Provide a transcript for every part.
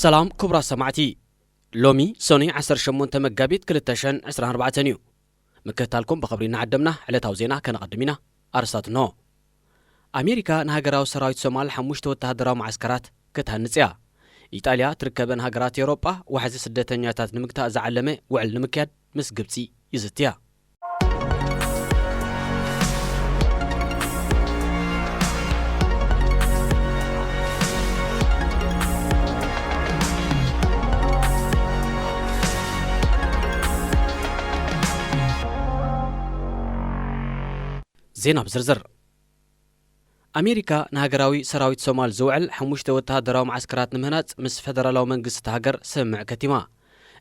ሰላም ክቡራት ሰማዕቲ፣ ሎሚ ሰኑይ ዓሰርተ ሸሞንተ መጋቢት ክልተ ሽሕን ዕስራን ኣርባዕተን እዩ። ምክትታልኩም ብኽብሪ እናዓደምና ዕለታዊ ዜና ከነቐድም ኢና። ኣርስታት እንሆ። ኣሜሪካ ንሃገራዊ ሰራዊት ሶማል ሓሙሽተ ወተሃደራዊ መዓስከራት ክትሃንጽ እያ። ኢጣልያ ትርከበን ሃገራት ኤውሮጳ ዋሕዚ ስደተኛታት ንምግታእ ዝዓለመ ውዕል ንምክያድ ምስ ግብጺ ይዝትያ። ዜና ብዝርዝር። ኣሜሪካ ንሃገራዊ ሰራዊት ሶማል ዝውዕል ሓሙሽተ ወተሃደራዊ መዓስከራት ንምህናጽ ምስ ፈደራላዊ መንግስቲ እታ ሃገር ስምምዕ ከቲማ።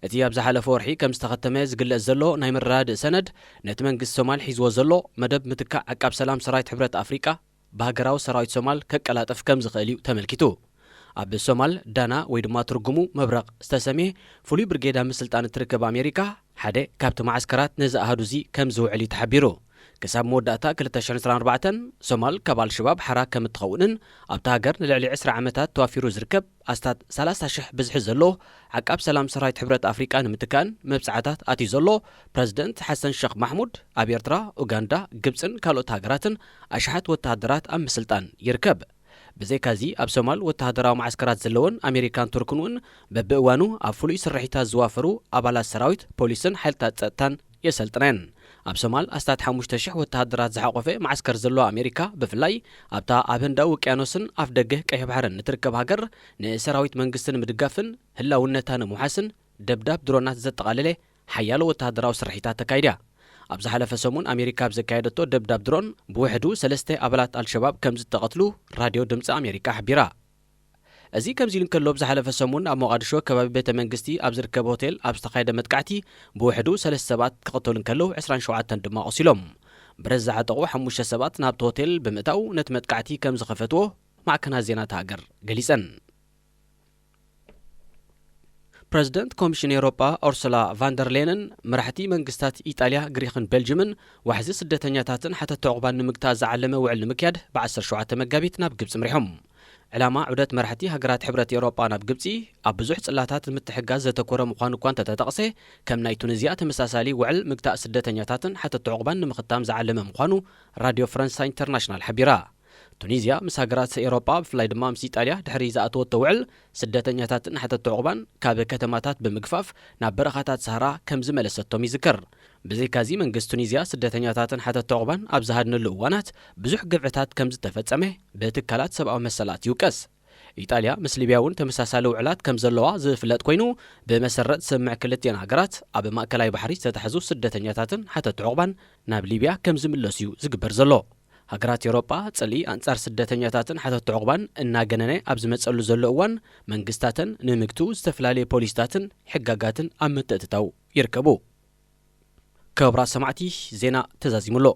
እቲ ኣብ ዝሓለፈ ወርሒ ከም ዝተኸተመ ዝግለጽ ዘሎ ናይ መረዳድእ ሰነድ፣ ነቲ መንግስቲ ሶማል ሒዝዎ ዘሎ መደብ ምትካእ ዓቃብ ሰላም ሰራዊት ሕብረት ኣፍሪቃ ብሃገራዊ ሰራዊት ሶማል ከቀላጥፍ ከም ዝኽእል እዩ ተመልኪቱ። ኣብ ሶማል ዳና ወይ ድማ ትርጉሙ መብረቕ ዝተሰምየ ፍሉይ ብርጌድ ኣብ ምስልጣን እትርከብ ኣሜሪካ ሓደ ካብቲ መዓስከራት ነዚ ኣሃዱ እዚ ከም ዝውዕል እዩ ተሓቢሩ። ክሳብ መወዳእታ ክልተ ሽሕን ዕስራን ኣርባዕተን ሶማል ካብ ኣልሸባብ ሓራ ከም እትኸውንን ኣብታ ሃገር ንልዕሊ ዕስራ ዓመታት ተዋፊሩ ዝርከብ ኣስታት ሰላሳ ሽሕ ብዝሒ ዘሎ ዓቃብ ሰላም ሰራዊት ሕብረት ኣፍሪቃ ንምትካእን መብጽዓታት ኣትዩ ዘሎ ፕረዚደንት ሓሰን ሸኽ ማሕሙድ፣ ኣብ ኤርትራ፣ ኡጋንዳ፣ ግብጽን ካልኦት ሃገራትን ኣሽሓት ወተሃደራት ኣብ ምስልጣን ይርከብ። ብዘይካዚ ኣብ ሶማል ወተሃደራዊ መዓስከራት ዘለወን ኣሜሪካን ቱርክን እውን በብእዋኑ ኣብ ፍሉይ ስርሒታት ዝዋፈሩ ኣባላት ሰራዊት፣ ፖሊስን ሓይልታት ጸጥታን የሰልጥነን። ኣብ ሶማል ኣስታት ሓሙሽተ ሽሕ ወተሃደራት ዝሓቖፈ መዓስከር ዘለዋ ኣሜሪካ፣ ብፍላይ ኣብታ ኣብ ህንዳዊ ውቅያኖስን ኣፍ ደገ ቀይሕ ባሕርን እትርከብ ሃገር፣ ንሰራዊት መንግስቲ ንምድጋፍን ህላውነታ ንምውሓስን ደብዳብ ድሮናት ዘጠቓለለ ሓያሎ ወተሃደራዊ ስርሒታት ተካይዳ። ኣብ ዝሓለፈ ሰሙን ኣሜሪካ ኣብ ዘካየደቶ ደብዳብ ድሮን ብውሕዱ ሰለስተ ኣባላት ኣልሸባብ ከም ዝተቐትሉ ራድዮ ድምፂ ኣሜሪካ ሓቢራ። እዚ ከምዚ ኢሉ እንከሎ፣ ኣብ ዝሓለፈ ሰሙን ኣብ ሞቓዲሾ ከባቢ ቤተ መንግስቲ ኣብ ዝርከብ ሆቴል ኣብ ዝተኻየደ መጥቃዕቲ ብውሕዱ ሰለስተ ሰባት ክቕተሉ እንከለዉ ዕስራን ሸውዓተን ድማ ቆሲሎም። ብረት ዝዓጠቑ ሓሙሽተ ሰባት ናብቲ ሆቴል ብምእታው ነቲ መጥቃዕቲ ከም ዝኸፈትዎ ማዕከናት ዜና እታ ሃገር ገሊጸን። ፕረዚደንት ኮሚሽን ኤውሮጳ ኦርሱላ ቫንደር ሌንን መራሕቲ መንግስታት ኢጣልያ፣ ግሪኽን ቤልጅምን ዋሕዚ ስደተኛታትን ሓተቲ ዑቕባን ንምግታእ ዝዓለመ ውዕል ንምክያድ ብ ዓሰርተ ሸውዓተ መጋቢት ናብ ግብጺ ኣምሪሖም። ዕላማ ዑደት መራሕቲ ሃገራት ሕብረት ኤውሮጳ ናብ ግብጺ፣ ኣብ ብዙሕ ጽላታት ንምትሕግጋዝ ዘተኮረ ምዃኑ እኳ እንተተጠቕሰ፣ ከም ናይ ቱኒዝያ ተመሳሳሊ ውዕል ምግታእ ስደተኛታትን ሓተቲ ዑቕባን ንምኽታም ዝዓለመ ምዃኑ ራድዮ ፈረንሳ ኢንተርናሽናል ሓቢራ። ቱኒዝያ ምስ ሃገራት ኤውሮጳ፣ ብፍላይ ድማ ምስ ኢጣልያ ድሕሪ ዝኣተወቶ ውዕል፣ ስደተኛታትን ሓተቲ ዑቕባን ካብ ከተማታት ብምግፋፍ ናብ በረኻታት ሰሃራ ከም ዝመለሰቶም ይዝከር። ብዘይካዚ መንግስቲ ቱኒዝያ ስደተኛታትን ሓተቲ ዑቕባን ኣብ ዝሃድነሉ እዋናት ብዙሕ ግፍዕታት ከም ዝተፈጸመ ብትካላት ሰብኣዊ መሰላት ይውቀስ። ኢጣልያ ምስ ሊብያ እውን ተመሳሳሊ ውዕላት ከም ዘለዋ ዝፍለጥ ኮይኑ፣ ብመሰረት ስምምዕ ክልቲኣን ሃገራት ኣብ ማእከላይ ባሕሪ ዝተታሕዙ ስደተኛታትን ሓተቲ ዑቕባን ናብ ሊብያ ከም ዝምለሱ እዩ ዝግበር ዘሎ። ሃገራት ኤውሮጳ ጽልኢ ኣንጻር ስደተኛታትን ሓተቲ ዑቕባን እናገነነ ኣብ ዝመጸሉ ዘሎ እዋን፣ መንግስታተን ንምግትኡ ዝተፈላለየ ፖሊሲታትን ሕጋጋትን ኣብ ምትእትታው ይርከቡ። ክቡራት ሰማዕቲ፣ ዜና ተዛዚሙ ኣሎ።